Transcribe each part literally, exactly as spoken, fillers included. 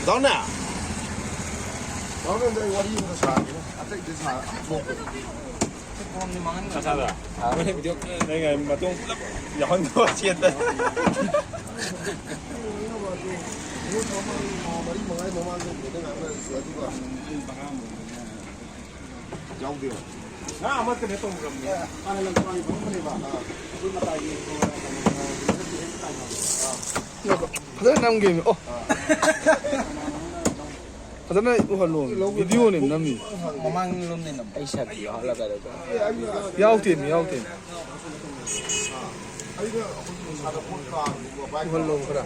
ꯗꯥꯎꯅꯦ? ꯗꯥꯎꯅꯦ, ꯑꯩ ꯋꯥꯔꯤ ꯑꯃꯒ ꯁꯥꯒꯦꯅꯦ꯫ ꯑꯇꯩꯗꯤ ꯁꯥ-, ꯊꯣꯛꯄ꯫ ꯅꯪ ꯃꯇꯨꯡ ꯄꯨꯂꯞ ꯌꯥꯎꯍꯟꯗꯕ ꯆꯦꯟꯗ꯫ ꯃꯔꯤ ꯃꯉꯥꯒꯤ ꯃꯃꯥꯡꯗ ꯎꯅꯗ ꯉꯥꯡꯅꯔꯁꯦ, ꯑꯗꯨꯒ ꯌꯥꯎꯗꯦꯕ꯫ ꯉꯥ ꯑꯃꯠꯇꯅꯦ ꯇꯧꯔꯝꯅꯦ꯫ ꯍꯥꯟꯅ ꯂꯪꯊꯕꯥꯜꯒꯤ ꯐꯝꯃꯝꯕꯅꯦꯕ꯫ ꯑꯥ꯫ ꯑꯗꯨ ꯃꯇꯥꯏꯒꯤ ꯐꯖꯅ ꯅꯝꯒꯦꯃꯤ꯫ ꯑꯣ꯫ ꯐꯖꯅ ꯎꯍꯜꯂꯣ꯫ ꯚꯤꯗꯤꯑꯣꯅꯦ ꯅꯝꯃꯤ꯫ ꯃꯃꯥꯡꯂꯣꯝꯗ ꯅꯝ-, ꯑꯩ ꯁꯛꯇꯤ ꯌꯥꯎꯍꯜꯂꯒ ꯑꯗꯨꯒ꯫ ꯌꯥꯎꯗꯦꯃꯤ, ꯌꯥꯎꯗꯦꯃꯤ꯫ ꯎꯍꯜꯂꯣ ꯈꯔ꯫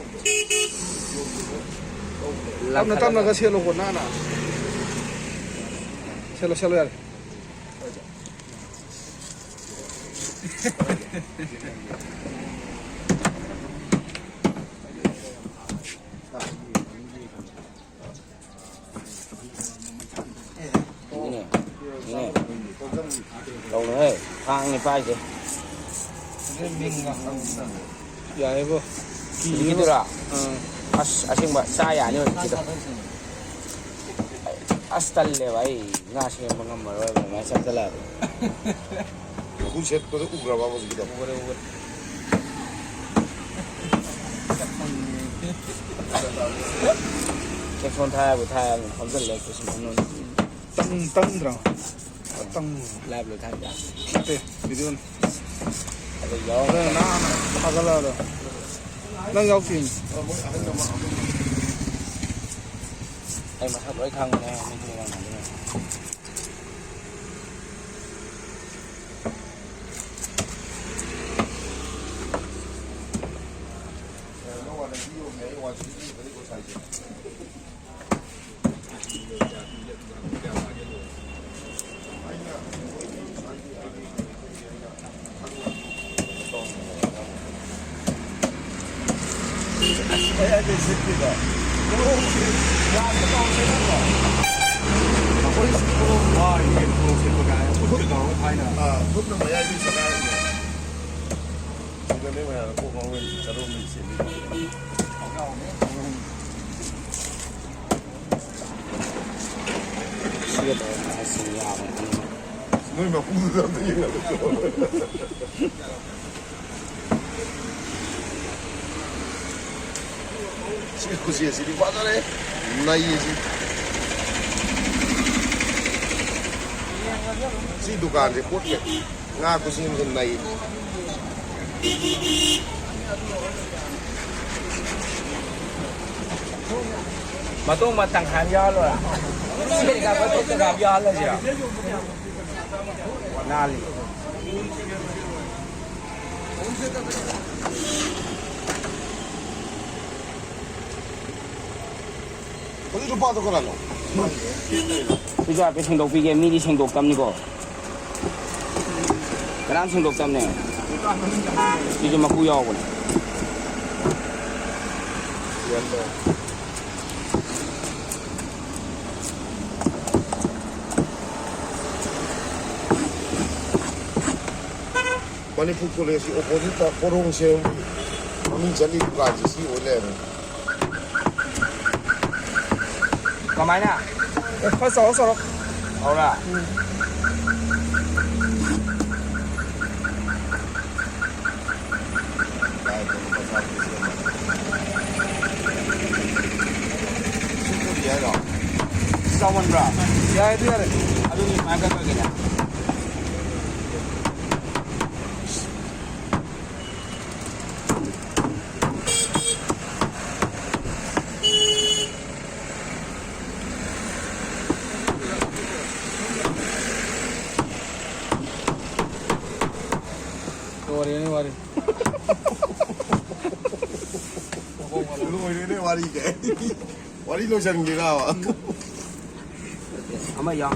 ꯇꯞꯅ ꯇꯞꯅꯒ ꯁꯦꯠꯂꯣꯀꯣ, ꯅꯥꯟꯅ꯫ ꯁꯦꯠꯂꯣ, ꯁꯦꯠꯂꯣ, ꯌꯥꯔꯦ꯫ ꯏꯅꯦ, ꯏꯅꯦ꯫ ꯇꯧꯅꯨꯍꯦ, ꯊꯥꯡꯅꯤ ꯄꯥꯏꯁꯦ꯫ ꯌꯥꯏꯌꯦꯕꯣ꯫ ꯀꯤꯌꯦꯕꯣ꯫ ꯍꯧꯖꯤꯛꯀꯤꯗꯨꯔꯥ? ꯑꯥ꯫ ꯑꯁ, ꯑꯁꯦꯡꯕ ꯆꯥ ꯌꯥꯅꯤ ꯍꯧꯖꯤꯛꯀꯤꯗꯣ꯫ ꯑꯁ, ꯇꯜꯂꯦꯕ, ꯑꯩ ꯉꯥ ꯁꯦꯝꯕ ꯉꯝꯃꯔꯣꯏꯕ ꯑꯗꯨꯃꯥꯏꯅ ꯆꯪꯁꯤꯜꯂꯛꯑꯗꯤ꯫ ꯃꯈꯨꯠ ꯁꯦꯠꯄꯗꯣ ꯎꯈ꯭ꯔꯕ ꯍꯧꯖꯤꯛꯀꯤꯗꯣ? ꯎꯔꯦ, ꯎꯔꯦ꯫ ꯀꯦꯞꯁꯣꯟ ꯊꯥ ꯌꯥꯕꯨ ꯊꯥ ꯌꯥꯕꯅꯤ, ꯐꯝꯖꯤꯜꯂꯦ ꯀꯦꯞꯁꯣꯟ ꯃꯅꯨꯡꯗ꯫ ꯇꯪ-, ꯇꯪꯗ꯭ꯔꯣ? ꯇꯪ-, ꯂꯥꯏꯚ ꯂꯣꯏ ꯊꯥ ꯌꯥ-, ꯅꯠꯇꯦ, ꯚꯤꯗꯤꯑꯣꯅꯤ꯫ ꯑꯗꯨ ꯌꯥꯎꯔꯒ ꯑꯗꯨꯅ ꯅꯍꯥꯟ ꯊꯥꯒꯠꯂꯛꯑꯗꯣ꯫ ꯅꯪ ꯌꯥꯎꯗꯦ꯫ ꯑꯩ ꯃꯁꯛ ꯂꯣꯏ ꯈꯪꯕꯅꯦ, ꯃꯤꯠꯇ ꯌꯦꯡꯉꯒ꯫ ꯑꯩꯈꯣꯏ ꯁꯤ ꯄꯣꯔꯣꯝ, ꯑꯥ, ꯌꯦꯟ ꯄꯣꯔꯣꯝ ꯁꯦꯠꯄ ꯀꯥꯏ, ꯈꯨꯠꯀ ꯇꯧꯔꯒ ꯊꯥꯏꯅ꯫ ꯑꯥ, ꯈꯨꯠꯅ ꯃꯌꯥꯏꯗꯩ ꯆꯠꯈꯥꯏꯔꯛꯏꯅꯦ꯫ ꯁꯤꯗꯅꯦ ꯃꯌꯥꯝ ꯀꯣꯛ ꯉꯥꯎꯅꯩꯁꯦ, ꯆꯠꯂꯣꯝꯗꯩ ꯆꯦꯜꯂꯤ꯫ ꯅꯣꯏ ꯃꯄꯨꯗꯨꯗ ꯑꯝꯇ ꯌꯦꯡꯍꯜꯂꯨ꯫ ꯁꯤ ꯈꯨꯆꯦꯁꯤꯗꯤ ꯐꯖꯔꯦ, ꯅꯩꯌꯦ ꯁꯤ꯫ ꯁꯤ ꯗꯨꯀꯥꯟꯁꯦ ꯄꯣꯠ ꯉꯥ ꯈꯨꯆꯦ ꯑꯃꯁꯨ ꯅꯩ꯫ ꯃꯇꯨꯡ ꯑꯃ ꯇꯪꯈꯥꯏ ꯑꯃ ꯌꯥꯎꯔ ꯂꯣꯏꯔꯦ꯫ ꯁꯤ ꯀꯔꯤ ꯀꯥ ꯃꯇꯨꯡ ꯇꯪꯈꯥꯏ ꯑꯃ ꯌꯥꯎꯍꯜꯂꯁꯤꯔꯣ? ꯅꯥꯜꯂꯤ꯫ ꯍꯧꯖꯤꯛ ꯅꯨꯄꯥꯗꯣ ꯀꯅꯥꯅꯣ? ꯁꯤꯁꯨ ꯍꯥꯏꯐꯦꯠ ꯁꯦꯡꯗꯣꯛꯄꯤꯒꯦ, ꯃꯤꯗꯤ ꯁꯦꯡꯗꯣꯛꯇꯕꯅꯤꯀꯣ꯫ ꯀꯅꯥꯝ ꯁꯦꯡꯗꯣꯛꯇꯕꯅꯦ꯫ ꯁꯤꯁꯨ ꯃꯀꯨ ꯌꯥꯎꯕꯅꯦ꯫ ꯃꯅꯤꯄꯨꯔ ꯀꯣꯂꯦꯖꯀꯤ ꯑꯣꯄꯣꯖꯤꯠꯇ ꯄꯣꯔꯣꯡ ꯁꯦꯝ ꯃꯃꯤꯡ ꯆꯠꯂꯤ ꯗꯨꯀꯥꯟꯁꯦ ꯁꯤ ꯑꯣꯏ ꯂꯩꯔꯝꯃꯦ꯫ ꯀꯃꯥꯏꯅ? ꯑꯦ, ꯈꯔ ꯆꯥꯎꯔ ꯆꯥꯎꯔ꯫ ꯆꯥꯎꯔ? ꯎꯝ꯫ ꯁꯤ ꯄꯨꯔꯤ ꯍꯥꯏꯔꯣ? ꯆꯥꯎꯃꯟꯕ꯭ꯔꯥ? ꯌꯥꯏ, ꯑꯗꯨ ꯌꯥꯔꯦ꯫ ꯑꯗꯨꯗꯤ ꯁꯨꯃꯥꯏꯅ ꯀꯛꯈ꯭ꯔꯒꯦꯅꯦ꯫ ꯂꯣꯏꯔꯦꯅꯦ ꯋꯥꯔꯤ꯫ ꯂꯣꯏꯔꯦꯅꯦ ꯋꯥꯔꯤ ꯀꯥꯏ꯫ ꯋꯥꯔꯤ ꯂꯣꯏꯁꯤꯟꯈꯤꯔꯕ? ꯑꯃ ꯌꯥꯎ꯫